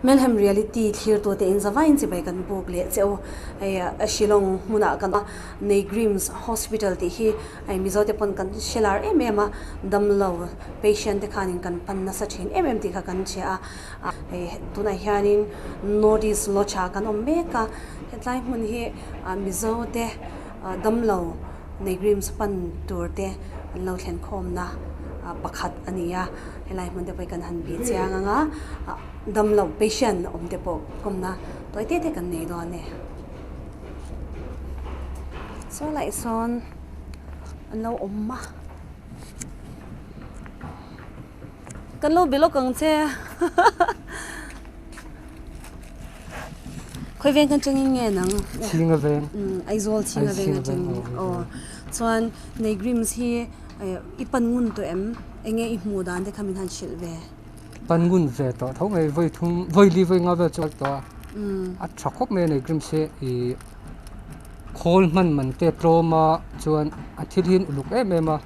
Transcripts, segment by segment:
Melhem Reality thlirtute in zavaiin chibai kan buk leh che u. Hei Shillong hmunah kan Neigrims Hospital tih hi hei Mizo te pawn kan hre lar em em a, damlo patient te khanin kan pan nasa thin em em tih kha kan hria a. Hei tunah hianin North East Lodge ah kan awm mek a, hetlai hmun hi Mizo te damlo Neigrims pan tur te an lo thlen khawmna pakhat a ni a, helai hmun te pawh hi kan han bih chiang ang a. Damlo patient awm te pawh kawmna tawi te te kan nei dawn e. Saw laih sawn an lo awm a. Kan lo be lawk ang che. Khawi veng kan chengin nge nang? Chhinga veng. Aizawl Chhinga veng atangin. Aw chuan Neigrims hi i pan ngun tawh em? Enge i hmuh dan te kha min han hrilh ve. Pan ngun ve tawh tho mai vawi thum vawi li vawi nga vel chu a kal tawh a a tha khawp mai a ni grim se ih khawl hman man te tlawm a chuan a thil hi an uluk em em a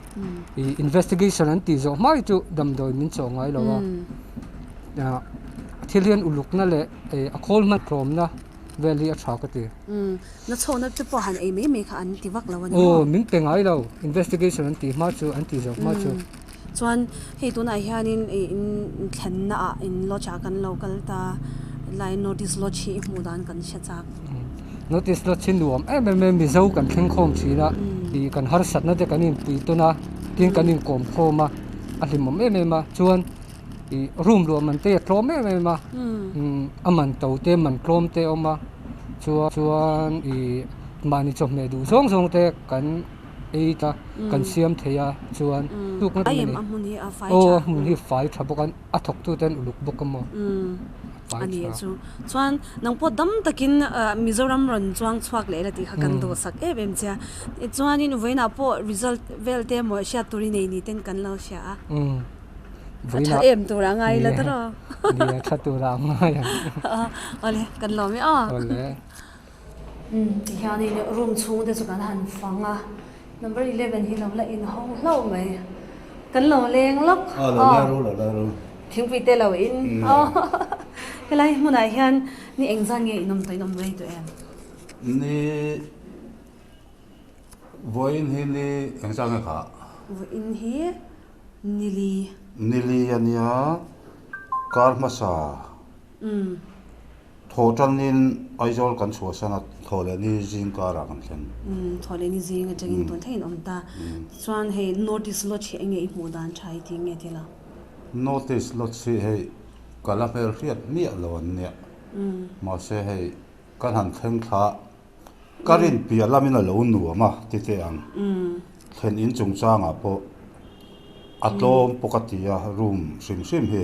ih investigation an tih zawh hma hi chu damdawi min chawh ngai lo a ah thil hi an uluk na leh ih a khawl hman tlawm na vel hi a tha ka ti. Na chhawhna te pawh han ei mai mai kha an ti vak lo a ni maw? Aw min pe ngai lo investigation an tih hma chu an tih zawh hma chu. Chuan hei tunah hianin ih in thlenna ah in lodge ah kan lo kal ta lai notice lodge hi i hmuh dan kan hre chak. Notice lodge hi nuam em em e Mizo kan thleng khawm thin a ih kan harsatna te kan inpui tawn a tin kan inkawm khawm a a hlimawm em em a chuan ih room luah man te a tlawm em em a a man to te man tlawm te a awm a chuan ih mahni chawhmeh duh zawng zawng te kan ei ta kan siam thei a chuan tuk a ni aw a hmun hi fai tha bawk a a thawk tu ten uluk bawk a maw a ni chu chuan nang pawh dam takin Mizoram rawn chuang chhuak leh la tih kha kan duhsak em em che a tichuanin vawiinah pawh result vel te emaw hriat tur i nei ni ten kan lo hria a. A tha em tur a ngai la tawrh a. Nia tha tur a ngai ang. Awle kan lawm e aw. Awle. Umm tihianin room chhung te chu kan han fang a number 11 hi lo la in ho hlauh mai. Kan lo leng lawk. Aw lo la ru lo la ru. Thingpui te lo in aw. Helai hmunah hian ni engzan nge in awm tawh in awm rei tawh em? Ni vawiin hi ni engzan nge kha? Vawiin hi Nili. Nili a nia, kar hmasa thaw tanin Aizawl kan chhuahsan a, thaw leh ni zing karah kan thleng. Thaw leh ni zing atangin tun theihin awm ta. Tichuan hei North East Lodge hi enge i hmuh dan tha i ti nge ti lo? North East Lodge hi hei ka la hmel hriat miah lo an nia. Mahse hei kan han thleng thla Ka rin piah lamin a lo nuam a ti teh ang. Thlen in chungchangah pawh a tlawm pawh ka ti a, room hrim hrim hi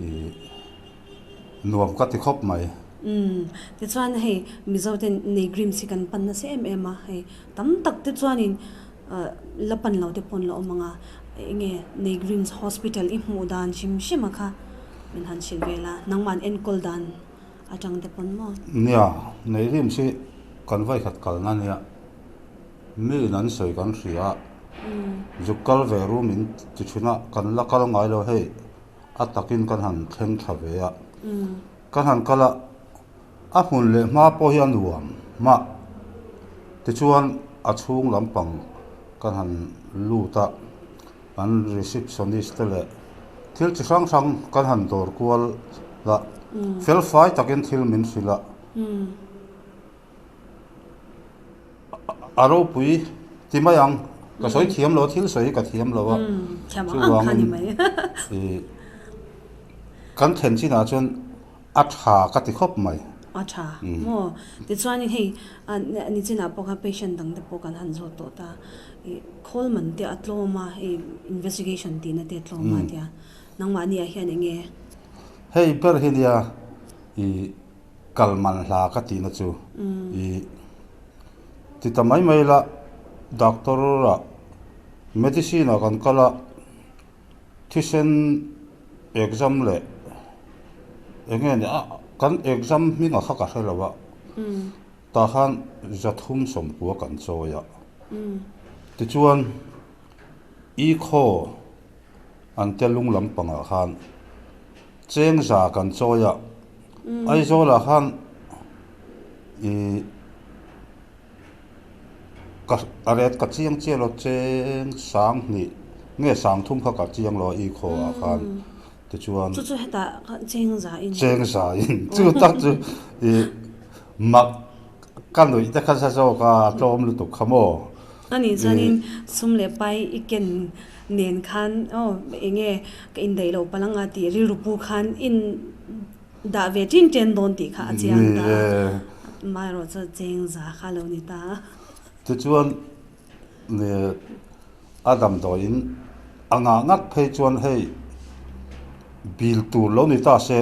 ih nuam ka ti khawp mai. Umm tichuan hei Mizo ten nei greens hi kan pan nasa em em a, hei tam tak te chuanin la pan lo te pawh an la awm ang a, enge nei greens hospital i hmuh dan hrim hrim a kha min han hrilh vel a, nangmah an enkawl dan. Atang te pawn maw? Nia, nei rim si kan vaikhat kalna nia. Mi in an sawi kan hria a, zuk kal ve ru min ti thin a, kan la kal ngai lo hei a takin kan han thleng thla ve a. Kan han kal a, a hmun leh hma pawh hi a nuam mah. Tichuan a chhung lampang kan han lut a, an receptionist te leh thil chi hrang hrang kan han dawr kual la fel fai takin thil min hrilh a a ropui ti mai ang ka sawi thiam lo a thil sawi hi ka thiam lo a chuvangin ih kan thlen chinah chuan a tha ka ti khawp mai. A tha maw tichuanin hei nichinah pawh khan patient dang te pawh kan han zawt tawh ta. Ih khawl man te a tlawm a, hei investigation tihna te a tlawm a tia. Nangmahni ah hian eng nge? Hei ber hi nia ih kal man hla ka tihna chu ih ti ta mai mai la doctor ah medicine ah kan kal a thisen exam leh eng nge ni a kan exam hming ah kha ka hre lo a. Tah khan 390 kan chawi a, tichuan i khaw an te lung lampangah khan cheng za kan chawi a, Aizawlah khan ih ka a ret ka chiang chiah lo cheng sang hnih nge sang thum kha ka chiang lo a i khaw ah khan tichuan Chu chu hetah cheng za in cheng za in chu tak chu ih mak ka nuih te kha sa zawk a tlawm lutuk kha maw. A nih chuanin sum leh pai i ken nen khan aw eng nge ka indaih loh palh anga tih rilru pu khan in dah ve ṭin ṭen dawn tih kha a chiang ta a, amaherawh chu cheng za kha a lo ni ta a. Tichuan a damdawiin a ngah ngat phei chuan hei bil tur lo ni ta se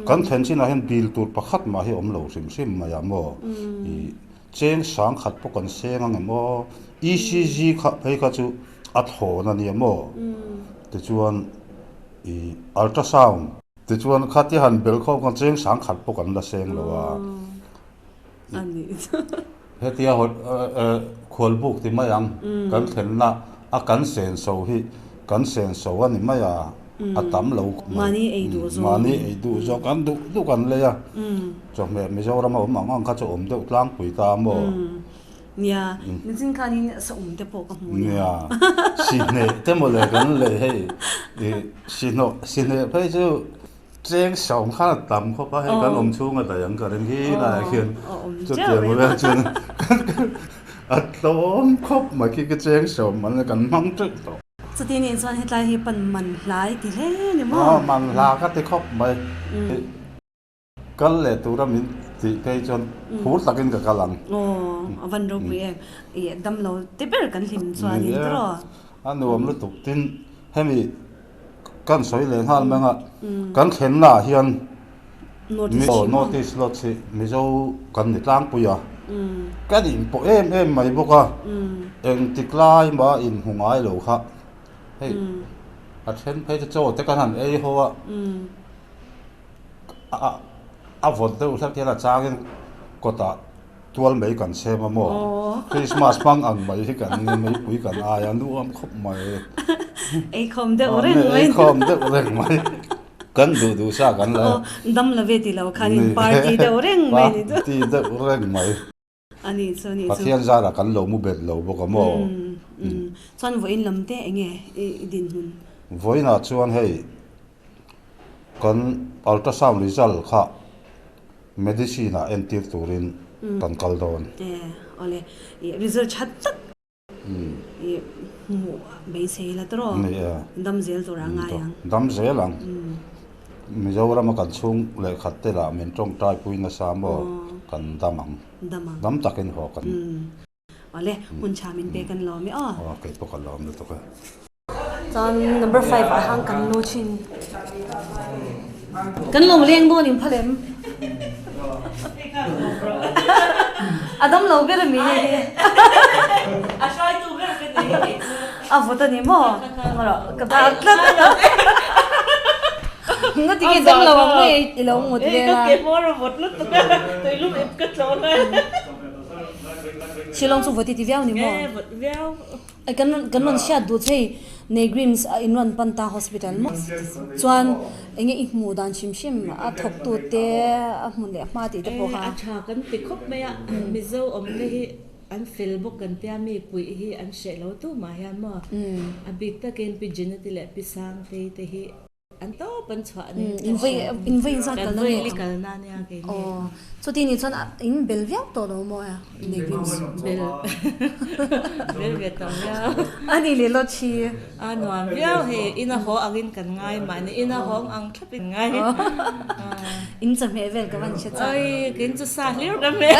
kan thlen chinah hian bil tur pakhat mah hi awm lo hrim hrim mai a maw ih Cheng sang khat pawh kan seng ang em aw? ECG kha phei kha chu a thlawn a nia maw? Tichuan i ultrasound. Tichuan khatia han bel khawm khan cheng sang khat pawh kan la seng lo a. Hetia khualbuk ti mai ang kan thlenna a kan senso hi kan senso a ni mai a. A tam lo Mahni ei duh zawk. Mahni ei duh zawk an duh duh kan lei a. Chawhmeh Mizoram a awm ang ang kha chu awm deuh tlangpui ta maw? Nia, nichin khanin saum te pawh ka hmu nia. Nia, sihneh te mawle kan lei hei sihnawh sihneh phei chu cheng saum khan a tam khawp a hei kan awm chhung a daih ang ka ring hi laiah khian chutiang vel chuan a tlawm khawp mai khi ka cheng saum an kan hmang teuh tawh. Chuti nih chuan hetlai hi pan man hlai ti hle ni maw? Aw, man hla ka ti khawp mai. Kal leh tura min tih phei chuan phur takin ka kal ang. Aw, a van ropui em. Ih, dam lo te ber kan hlim chuan in tawh. A nuam lutuk. Tin, hemi kan sawi leh nghal mai anga kan thlenna ah hian Notice Lodge hi Mizo kan ni tlangpui a, kan inpawh em em mai bawk a, engtik lai mah inhmu ngai lo kha hei a then phei chu chaw te kan han ei ho a, a vawt deuh hlek hian a changin kawtah tual mai kan sem a maw? Christmas hmang ang mai hi kan meipui kan ai a nuam khawp mai. Eikhawm deuh reng mai. Eikhawm deuh reng mai. Kan duh duh sa kan la. Aw, dam lo ve ti lo khan in party deuh reng mai ni chu. Party deuh reng mai. A nih chu, a nih chu. Pathian zarah kan lo mu bet lo bawk a maw? Chuan vawiin lam te eng nge i dinhmun? Vawiinah chuan hei kan ultrasound result kha Medicine ah entir turin kan kal dawn. E, awle. I result that tak i hmuh beisei la tawh. Ni e. Dam zel tur a ngai ang. Dam zel ang. Mizoram a kan chhung leh khat te lah min tawngtai pui nasa maw kan dam ang. Dam ang. Dam takin haw kan. Awle, hun tha min pek an lawm e aw. Aw, kei pawh ka lawm lutuk e. Chuan number 5 ah hang kan lu thin. Kan lo leng dawn in phalem. A dam lo ber ami hei hi. A hruai tu ber ka ni hei chu. A vawt a ni maw? Ka dak tlat. Nga ti nge dam lo ang mai i lo ngawt vel a. Ka ke hmawr a vawt lutuk a, tuilum ep ka tlawh lai. Shillong chu vawt i ti viau ni maw? E vawt viau. Ai kan rawn kan rawn hriat duh che hei Negrims a in rawn pan ta hospital maw? Chuan enge i hmuh dan hrim hrim a thawk tu te a hmun leh hma tih te pawh kha. E a tha kan ti khawp mai a, Mizo awm te hi an fel bawk kan tia mi puih hi an hreh lo tu mah hian maw? A bik takin Pi Jeneti leh Pi Sangtei te hi An tawp an chhuah ni. In vawi in vawi in zat kalna nge? Kan vawi kalna nia kei ni. Aw chuti ni chuan in bel viau tawh lo maw a nei Greens? Bel bel ve tawh viau. A ni leh lawt hi. A nuam viau hei ina haw angin kan ngai mahni ina hawng ang thlap in ngai. In chawhmeh vel ka van hre chak. Oi kei chu sa hlir ka hmeh.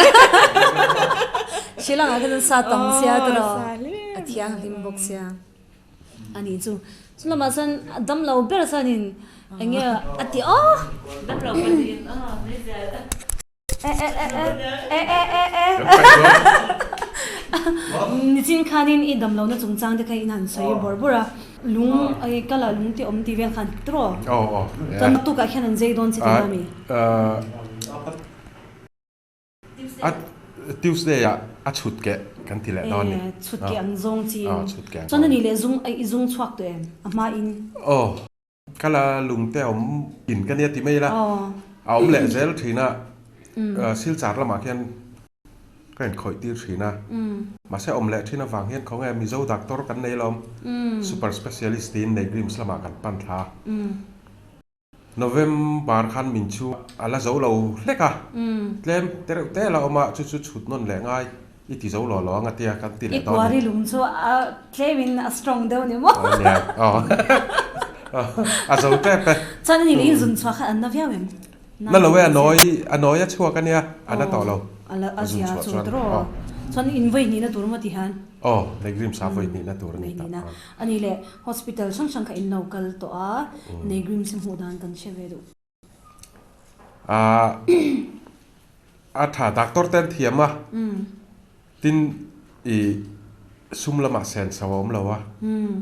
Shillong ah khan sa tam sia tawh a thianghlim bawk sia. A nih chu. Chu lamah chuan a dam lo ber chuanin eng nge a ti aw. Dam lo pahnihin aw mai zel. E e e e e e e e. Nichin khanin i dam lohna chungchang te kha in han sawi bawrh bawrh a. Lung ai kala lung te awm tih vel khan tiraw. Aw aw. Chuan naktukah khian an zei dawn che tihna ami? A Tuesday ah a chhut keh kan ti leh dawn ni. E, chhut keh an zawng chi in. Aw, chhut keh an zawng. Chuan ani leh zung i zung chhuak tawh em? A hma in. Aw, ka la lung te awm in ka nia ti mai ila. Aw. A awm leh zel thin a, Silchar lamah khian ka inkhawih tir thin a. Mahse awm leh thin avang hian khawnge Mizo doctor kan nei lawm, super specialist tiin Neigrims lamah kan pan thla a. November khan min chu a la zo lo hlek a, tlem te reuh te la awm a, chu chu chhut nawn leh ngai i ti zo lo lo ang a tia kan ti leh dawn ni. I kuari lung chu a tlemin a strong deuh ni maw? Nia, aw. A zo tep e. Chuan ani leh i zun chhuah khan an na viau em? Na lo e, a nawi, a nawi a chhuak a nia, a na tawh lo. A zia chu tawh. Chuan in vawi hnihna tur maw ti hian? Aw, Negrim sa vawi hnihna tur a ni ta. Ani leh hospital hrang hrang kha in lo kal tawh a, Negrim si hmuh dan kan hre ve duh. A a tha doctor te an thiam a, tin i sum lamah sen so a awm lo a,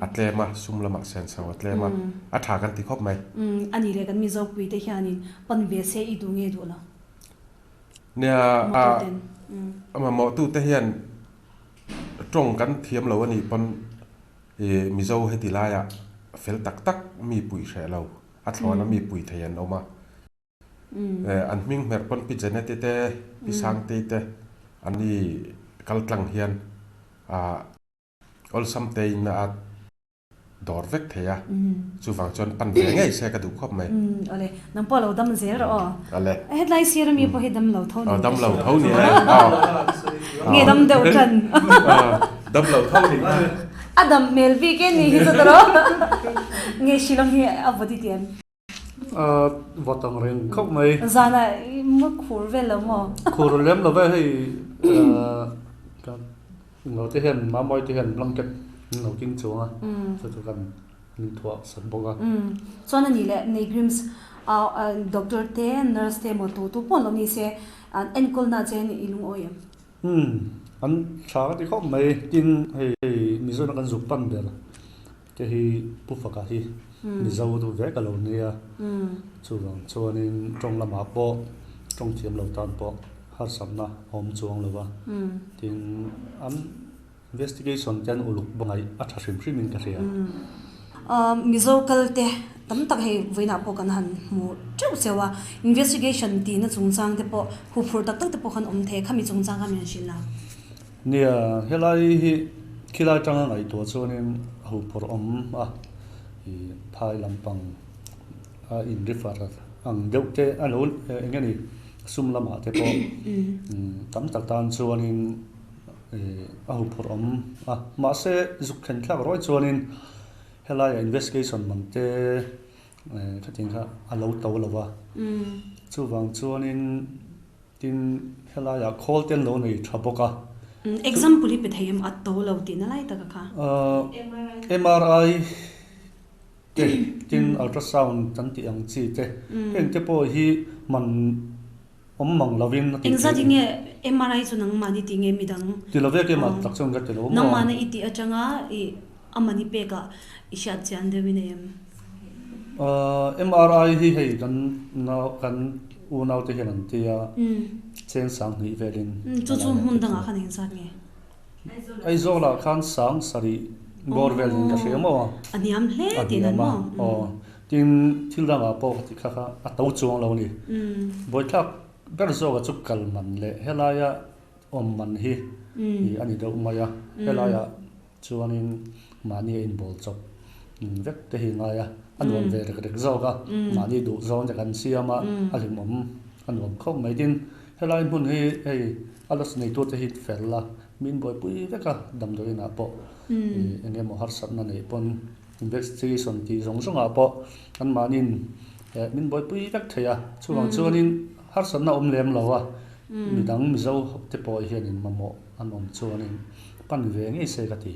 a tlem a, sum lamah sen so a tlem a, a tha kan ti khawp mai. Ani leh kan Mizopui te hianin pan ve se i duh nge duh lo? Nia a mamawhtute hian Tawng kan thiam lo a nih pawn i Mizo heti laiah fel tak tak mi pui hreh lo, a thlawna mi pui thei an awm a. An hming hmerh pawn Pi Jeneti te, Pi Sangtei te an ni kal tlang hian awlsam tein a dawr vek thei a, chuvang chuan pan ve ngei se ka duh khawp mai. Awle, nang pawh lo dam zel rawh aw. Awle. Hetlai sir ami pawh hi dam lo tho ni. Aw, dam lo tho ni e. Aw. Nge dam deuh tan. Dam lo tho ni kha. A dam hmel bik e ni hi chu tawh. Nge Shillong hi a vawt i ti em? A vawt ang reng khawp mai. Zana i mu khur vel lo maw? Khur lem lo ve hei ka Lo te hian Mamawi te hian blanket an lo keng chuang a, chu chu kan inthuah sak bawk a. Chuan a nih leh Neighrims doctor te nurse te emaw tu tu pawh an lo ni se an enkawlna che i lungawi em? Umm an tha ka ti khawp mai, tin hei Mizoram kan zuk pan ber te hi Pu Faka hi Mizo duh vek a lo nia, chuvang chuanin tawng lamah pawh tawng thiam lo tan pawh harsatna a awm chuang lo va, tin an investigation te an uluk bangaih a tha hrim hrimin ka hria. Mizo kal te tam tak hei vawiinah pawh kan han hmu teuh cheu a, investigation tihna chungchang te pawh huphurh tak tak te pawh khan awm thei a, khami chungchang kha min han hrilh la. Nia, helai hi khilai tanga ngaihtuah chuanin a huphurh awm a, i phai lampang a in refer ang deuh te a lo eng nge ni sum lamah te pawh tam tak tan chuanin a huphurh awm a, mahse zuk thlen thlak ruai chuanin helaiah investigation man te khatiang kha a lo to lo va, chuvang chuanin tin helaiah khawl te an lo nei tha bawk a. Example hi pe thei em a to lo tihna lai taka kha? MRI. Te, tin ultrasound kan tih ang chi te, heng te pawh hi man awm mang lovin a tih theih a ni. Engzat nge MRI chu nangmahni tih nge midang? Ti lo vek em a tak chuan ka ti lo maw? Nangmahna i tih atanga i a mani pekah i hriat chian deuhin a em? MRI hi hei kan nau kan unau te hian an ti a, cheng sang hnih velin. Chu chu hmun dangah khan engzat nge? Aizawlah khan sang sarih bawr vel in ka hria maw a? A hniam hle tih nan maw? Aw, tin thil dangah pawh ka ti kha kha a to chuang lo a ni. Buaithlak ber zawka chu kal man leh helaia awm man hi a ni deuh mai a, helaiah chuanin mahni a inbawl chawp vek te hi ngai a, a nuam ve rek rek zawk a, mahni duh zawng te kan siam a, a hlimawm a nuam khawp mai. Tin helai hmun hi hei A la neitute hi fel a, min buaipui vek a, damdawiinah pawh eng emaw harsatna neih pawn investigation tih zawng zawngah pawh anmahniin min buaipui vek thei a, chuvang chuanin harsatna awm lem lo a, midang Mizo te pawh hianin mamawh an awm chuanin pan ve ngei se ka ti.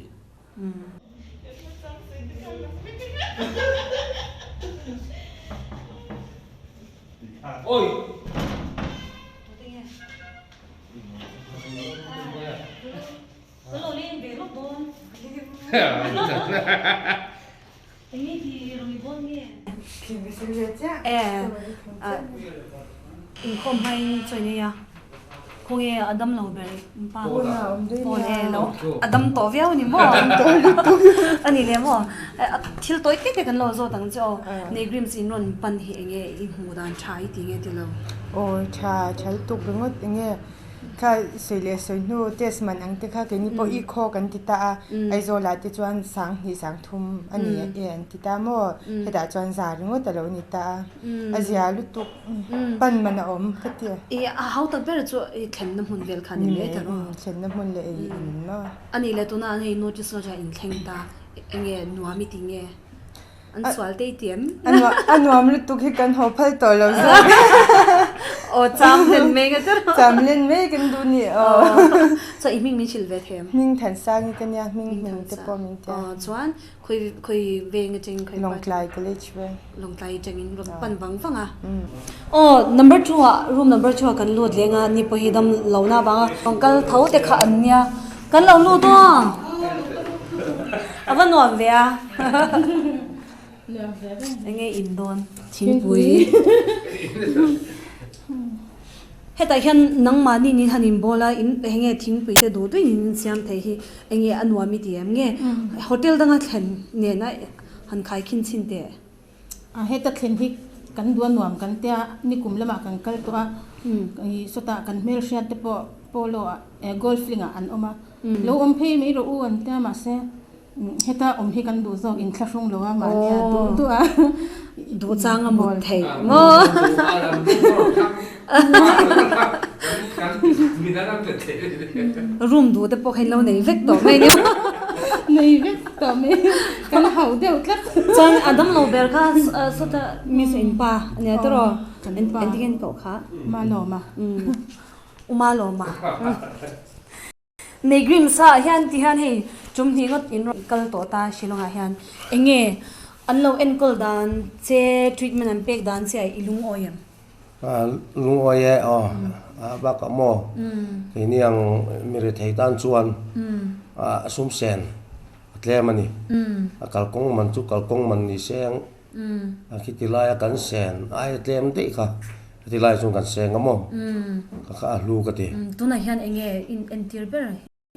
Inkhawm hmain chawi nei a. Khawnge a dam lo ber in pa? Pawn e lo a dam tawh viau a ni maw? A ni leh maw? Thil tawi te te kan lo zawt ang che aw. Neighrims in rawn pan hi enge i hmuh dan tha i ti nge ti lo? Aw tha tha lutuk ringawt enge Kha sawi leh sawi hnu test man ang te kha keini pawh i khaw kan ti ta a, Aizawl ah te chuan sang hnih sang thum a ni e an ti ta maw, hetah chuan za ringawt a lo ni ta a, a zia lutuk pan man a awm ka ti. I a hau tak ber chu i thlenna hmun vel kha ni mai ta rawh. Thlenna hmun leh ei in maw. A nih leh tunah hei notice lodge ah in thleng ta, enge nuam i ti nge? An sual te i ti em? A nuam lutuk hi kan haw phal tawh lo zawk. Aw cham len mai ka tir. Cham len mai kan duh ni aw. Chuan i hming min hrilh ve thei em? Hming Thansang i ka nia, hming hming te pawh min tia. Aw chuan khawi khawi veng atangin khawi Lawngtlai College veng. Lawngtlai atangin rawn pan vang vang a. Aw number 2 ah room number 2 ah kan lut leng a, ni pawh hi dam lo na vang a. Rawn kal tho te kha an nia. Kan lo lut aw. A va nuam ve a. Enge in dawn thingpui. Hetah hian nangmahni nin han inbawl a in enge thingpui te duh duhin in insiam thei hi enge a nuam i ti em nge hotel danga thlen nena han khaikhin chhin teh. A heta thlen hi kan duh a nuam kan tia nikum lamah kan kal tawh a ih sawtah kan hmelhriat te pawh polo ah eh golf ling ah an awm a lo awm phei mai rawh u an tia mahse heta awm hi kan duh zawk inthlahrung lo a mahni a duh duh a duh chang a mut theih maw room duh te pawh kha in lo nei vek tawh mai nia nei vek tawh mai kan hauh deuh tlat chuan a damlo ber kha sawta miss in pa a nia tawh engtin nge koh kha Malawma Umalawma Neigrim sa ah hian ti hian hei tum hnih ngawt in rawn kal tawh ta Shillong ah hian enge an lo enkawl dan che treatment an pek dan che ah i lungawi em? Lungawi e aw a bakah maw keini ang mi rethei tan chuan a sum sen a tlem a ni a kalkawng man chu kalkawng man ni se ang A khiti laia kan sen ai a tlem daih kha heti lai chuan kan seng a maw ka kha a hlu ka ti. Tunah hian eng nge in entir ber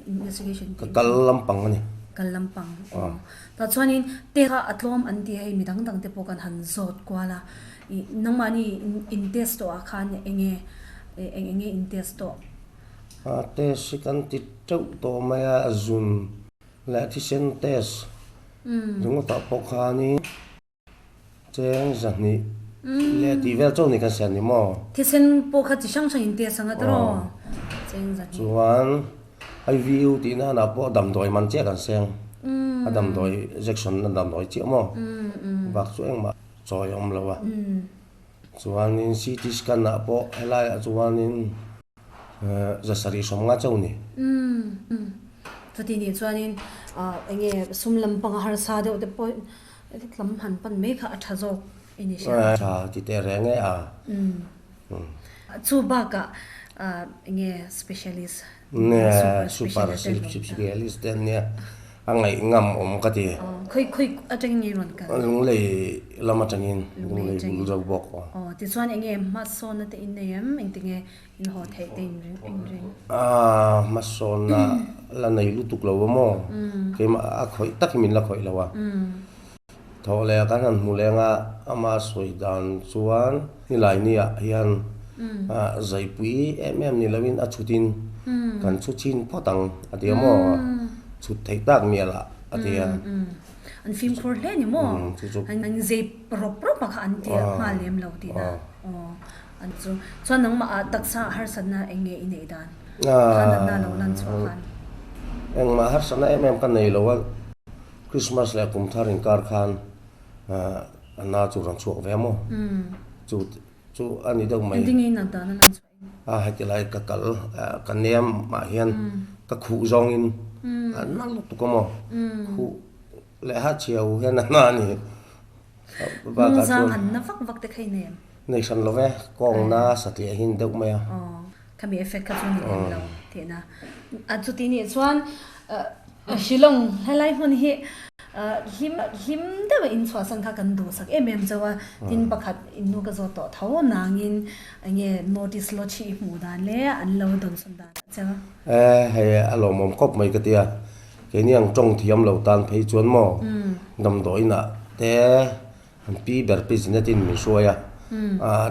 investigation tih? Ka kal lampang a ni. Kal lampang aw. Tah chuanin te kha a tlawm an ti hei midang dang te pawh kan han zawt kual a ih nangmahni in test tawh ah khan eng nge eng eng nge in test tawh? A test hi kan ti teuh tawh mai a zun Leh thisen test ringawtah pawh khanin cheng zahnih leh tih vel chauh ni kan siam ni maw? Thisen pawh kha chi hrang hrang in test anga tawh cheng zahnih. Chuan IVU tih nanah pawh damdawi man chiah kan seng a damdawi injection na damdawi chiah maw? Bak chu engmah chawi a awm lo a. Chuanin CT scan ah pawh helaiah chuanin Zasarih sawm nga chauh ni. Chuti nih chuanin eng nge sum lampanga harsa deuh te pawh lam han pan mai kha a tha zawk i ni hria. Tha ti teh reng e a. Chu bakah eng nge specialist super specialist te an nia. A ngaih ngam awm ka ti. Khawi khawi atangin nge rawn kal? Lunglei lam atangin, Lunglei bul zo bawk. Aw, tichuan eng nge hmasawnna te in nei em? Engti nge in haw theih te in ring? Aaa, hmasawnna la nei lutuk lo a maw? Keimah a khawih tak hi min la khawih lo a. Thawh leh kan han hmu leng a, ama sawi dan chuan Nilaini-ah hian zaipui em em ni loin a chhutin kan chhu chin phawt ang a ti a maw? Chhut theih tak mial ah a ti a. An fimkhur hle ni maw? An zei rawp rawp a kha an ti a hma lem lo tihna. Aw, an chu. Chuan nangmah ah taksa harsatna eng nge i neih dan? Kha natna lo lan chhuah khan. Engmah harsatna em em ka nei lo a. Christmas leh kum thar inkar khan a na chu rawn chhuak ve maw? Chu chu a ni deuh mai. Engtin nge i nat dan a lan chhuah in? A heti lai ka kal ka nem ah hian ka khuh zawngin a na lutuk a maw? Khuh leh ha chhiau hian a na a ni. Hnung zang an na vak vak te kha i nei em? Nei hran lo ve, kawng na satliah hin deuh mai a. Aw, khami effect kha chu ni lem lo tihna. A chuti nih chuan. Shillong helai hmun hi hlim hlim deuh a in chhuahsan kha kan duhsak em em chauh a, tin pakhat in nu ka zawt tawh tho nangin enge notice lodge hi i hmuh dan le an lo dawnsawn dan ah chauh a. E hei a lawmawm khawp mai ka tia, keini ang tawng thiam lo tan phei chuan maw damdawiin ah te an pi ber pi Jeanette in min hruai a,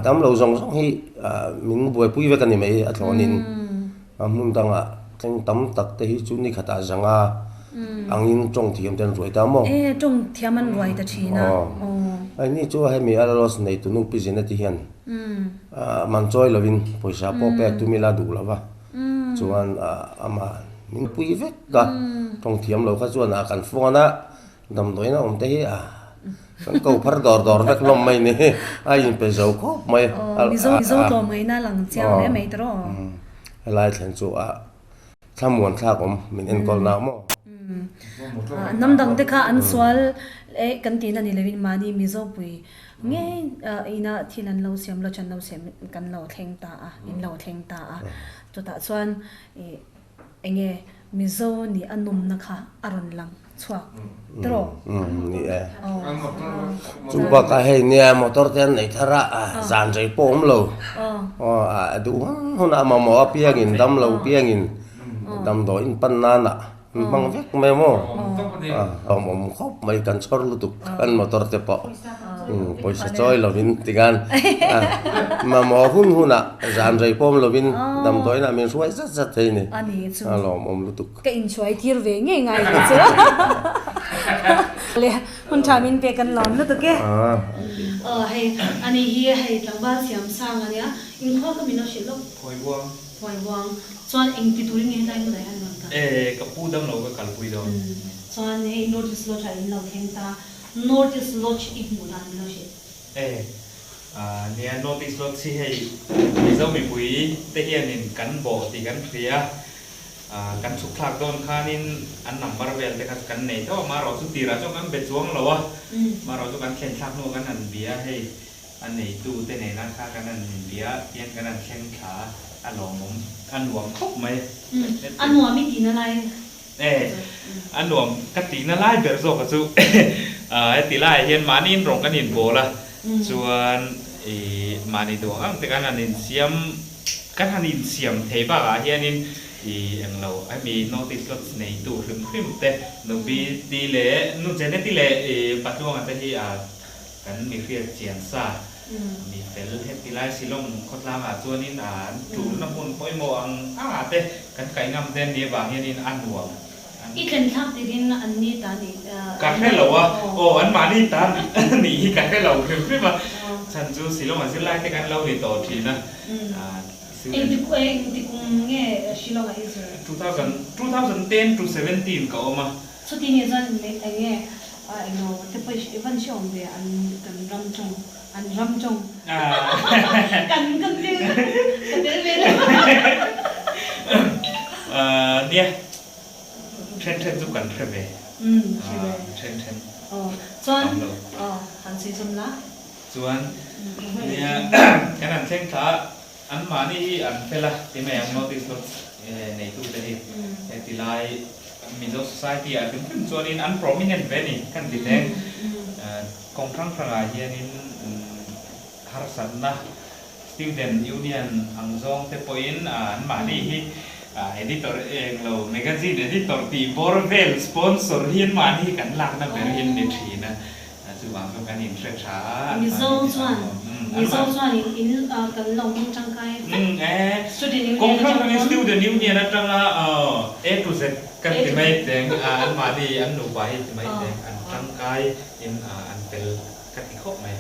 damlo zawng zawng hi min buaipui vek a ni mai a thlawnin a hmun dangah thleng tam tak te hi chu ni khatah zanga angin tawng thiam te an ruai ta maw? E tawng thiam an ruai ta thin a. Aw ni chu hemi Alaros neitu nu pi Jeanette hian man chawi lovin pawisa pawh pek tum ila duh lova chuan amah min pui vek a, tawng thiam lo kha chuan a kan phone a. Damdawiin a awm te hi a kan ko phar dawr dawr vek hlawm mai ni a inpe zo khawp mai. Aw Mizo Mizo tlawm ngaihna lang chiang hle mai tawh aw. Helai thlen chu a thlamuan thlak awm min enkawl na maw. Hnam dang te kha an sual e kan tihna ni lovin mahni Mizo pui ngei ina thil an lo siam lawch an lo siam kan lo thleng ta a in lo thleng ta a chutah chuan ih enge Mizo nih a nawmna kha a rawn lang. chhuak tawh. Ni e. Chu bakah hei nia motor te an nei thar a, zan rei pawh awm lo. A duh hun hun a mamawh apiangin dam lo piangin damdawiin pan nana an hmang vek mai maw. A awm khawp mai kan chhawr lutuk kan motor te pawh pawisa chawi lovin tikhan mamawh hun hunah zan rei pawh awm lovin damdawiinah min hruai zat zat thei a ni. A lawmawm lutuk. Ka inchhuai tir ve ngei ngai ang chu. Le hun tha min pek an lawm lutuk e. Aw hei ani hi hei tlangval siam sang ania inkhua ka min lo hrilh lawk. Phuai buang. Phuai buang. Chuan eng ti turin nge helai hmunah hian rawn kal? E ka pu dam lo ka kalpui dawn. Chuan hei North East Lodge ah in lo thleng ta. North East Lodge i hmuh dan min lo hrilh. E nia North East Lodge hi hei Mizo mipui te hianin kan bawh tih kan hria. Kan chhuk thlak dawn khanin an number vel te kha chu kan nei tho a, marawh chu tirah chuan kan be chuang lo a, marawh chu kan thlen thlak hnuah kan han bia hei a neitu te nena kha kan han inbia tian kan han thleng thla a, a lawmawm a nuam khawp mai. A nuam i tihna lai E, a nuam ka tihna lai ber zawk a chu heti laiah hian mahni in rawng kan inbawl a, chuan i mahni duh ang ang te kan han insiam Kan han insiam thei bakah hianin i englo hemi notice lots neitu hrim hrim te Nupi ti leh Nu Jeneti leh i Patluanga te hi a kan mi hriat chian sa mi fel heti lai Shillong khawtlangah chuanin a an tulna hmun pawimawh ang angah te kan kaih ngam te an nih avang hianin a nuam an I thlen thlak tirin an ni ta nih Ka hre lo a, aw an mahni ta nih hi ka hre lo hrim hrim a, chhan chu Shillong a zirlai te kan lo ni tawh thin a. Engti engti kum nge Shillong ah i zir? 2000, 2010 to 17 ka awm a. Chuti nge chuan enge englo te pawh i van hre awm ve an kan ram tawng an ram tawng kan kan tel ka tel ve lo. Nia then then chu kan hre ve. Hre ve. Then then. Aw chuan aw han sawi zawm la. Chuan nia kan han thleng thla a, anmahni hi an fel a ti mai ang notice lot neitute hi heti lai Mizo society ah hrim hrim chuanin an prominent ve a ni kan ti hleng. Kawng hrang hrangah hianin harsatna student union ang zawng te pawhin anmahni hi editor englo magazine editor tih bawr vel sponsor hi anmahni hi kan lakna ber hi an ni thin a. Chuvang chuan kan inhre tha a. Mizo chuan Mizo chuan in in kan lo hmang tangkai vek. Student Union Kawng hrang hrangin Student Union atanga A to Z kan ti mai teng an mahni an nupa hi ti mai teng an tangkai in an fel ka ti khawp mai.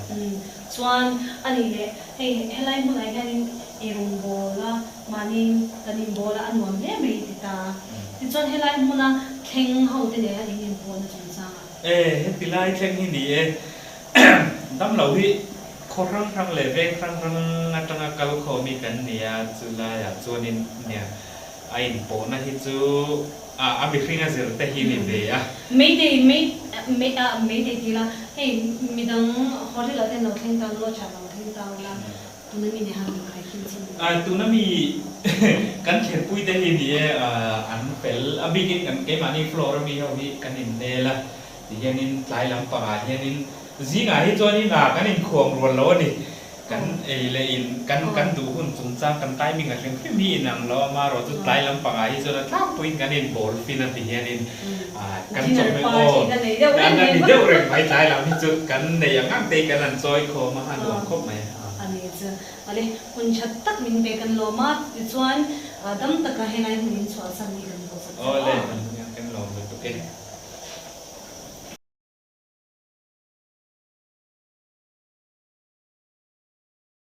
Chuan a nih leh hei helai hmunah hianin eirawng bawl a mahni kan inbawl a a nuam hle mai ti ta. Tichuan helai hmuna thleng ho te nena in inpawhna chungchangah. E, heti lai thleng hi ni e. Damlo hi khaw hrang hrang leh veng hrang hrang atanga kal khawm hi kan ni a, chu laiah chuanin nia a inpawhna hi chu a a mihring a zir te hi ni ve a. Mayday may may a mayday ti la hei midang hotel ah ten lo thleng ta lodge ah lo thleng ta ula. Tuna mi nen han khai khin chin. Tuna mi kan thlenpui te hi ni e, an fel a bikin kan keimahni floor a mi ho hi kan innel a, tihianin tlai lampangah hianin zingah hi chuanin kan inkhuam rual lo a ni. Kan ei leh in kan kan duh hun chungchang kan timing a hrim hrim hi inang lo a, amaherawh chu tlai lampangah hi chuan a tlangpuiin kan inbawl fin a ti hianin kan chawhmeh aw kan a ni deuh reng mai tlai lam hi chu kan nei ang ang te hi kan han chawi khawm a, a nuam khawp mai a. A ni chu ale hun that tak min pe kan lawm a, tichuan dam taka helai hmun in chhuahsan hi kan duhsak che aw. Awle kan lawm lutuk e.